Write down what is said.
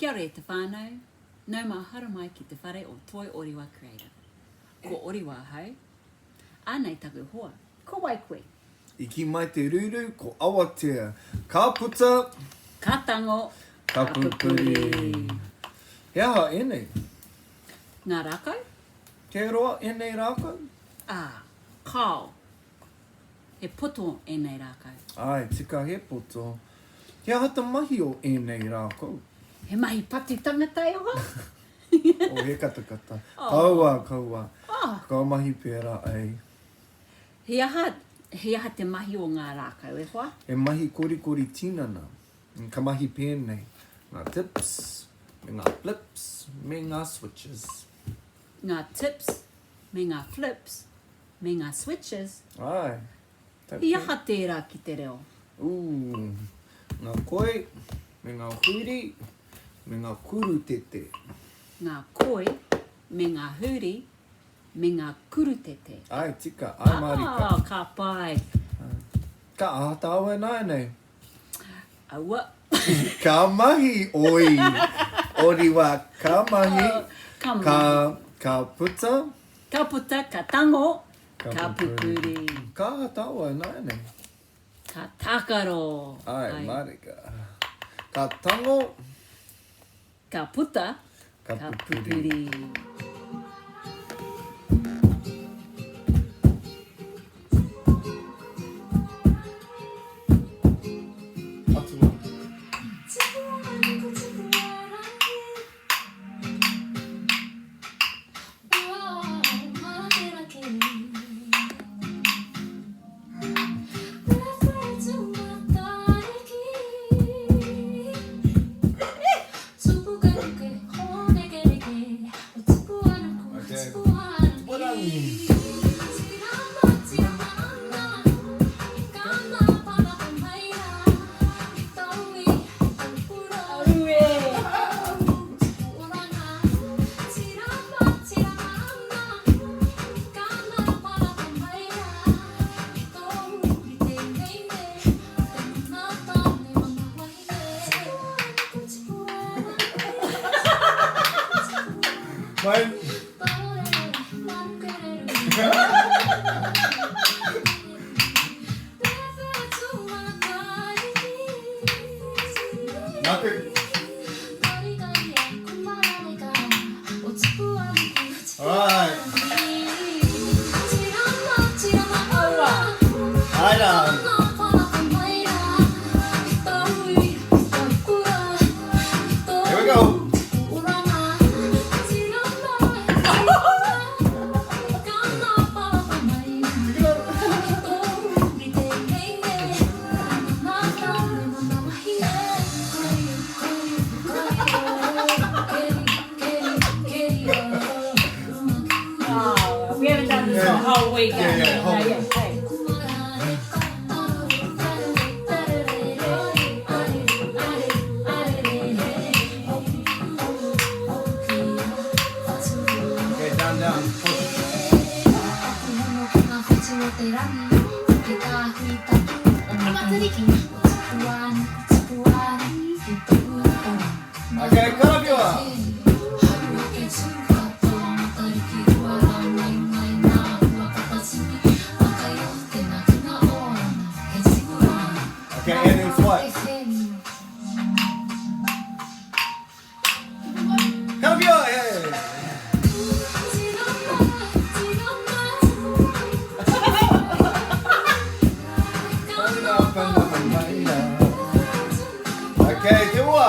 Kia ora e te whānau, nau mā haramai ki te whare o Toi Oriwa Creative. Ko Oriwa ahau. Ānei taku hoa. Ko wai koe? I kī mai te ruru, ko Awatea. Ka puta! Ka tango! Ka pupuri! He aha ēnei? Ngā rākau? He roa ēnei rākau? Ā, kāo. He poto ēnei rākau. Āe, tika he poto. He aha te mahi o ēnei rākau? He mahi patu tangata e hoa. Oh, he katakata. Kaua, kaua. Kaua mahi pērā ai. He aha, he aha te mahi o ngā rākau e hoa? He mahi korikori tinana. Ka mahi pēnei. Ngā tips, me ngā flips, me ngā switches. Ngā tips, me ngā flips, me ngā switches. Āe. I aha tērā ki te reo? Ooh, ngā koi, me ngā huri, me ngā kurutete. Ngā koi, me ngā huri, me ngā kurutete. Āe, tika, āe mārika. Ah, ka pai. Ka aha tāua ināianei? Aua. Ka mahi, oi! Oriwa, ka mahi. Ka mahi. Ka, ka puta. Ka puta, ka tango, ka pupuri. Ka aha tāua ināianei? Ka tākaro. Āe, mārika. Ka tango. Ka puta, ka pupuri. Atua. Here we go. Oh, we haven't done this for a whole week. Yeah, yeah, whole week. Okay, down, down. Push. Okay, karawhiua! Okay, and it's what? Karawhiua! Hey! Okay, te ua!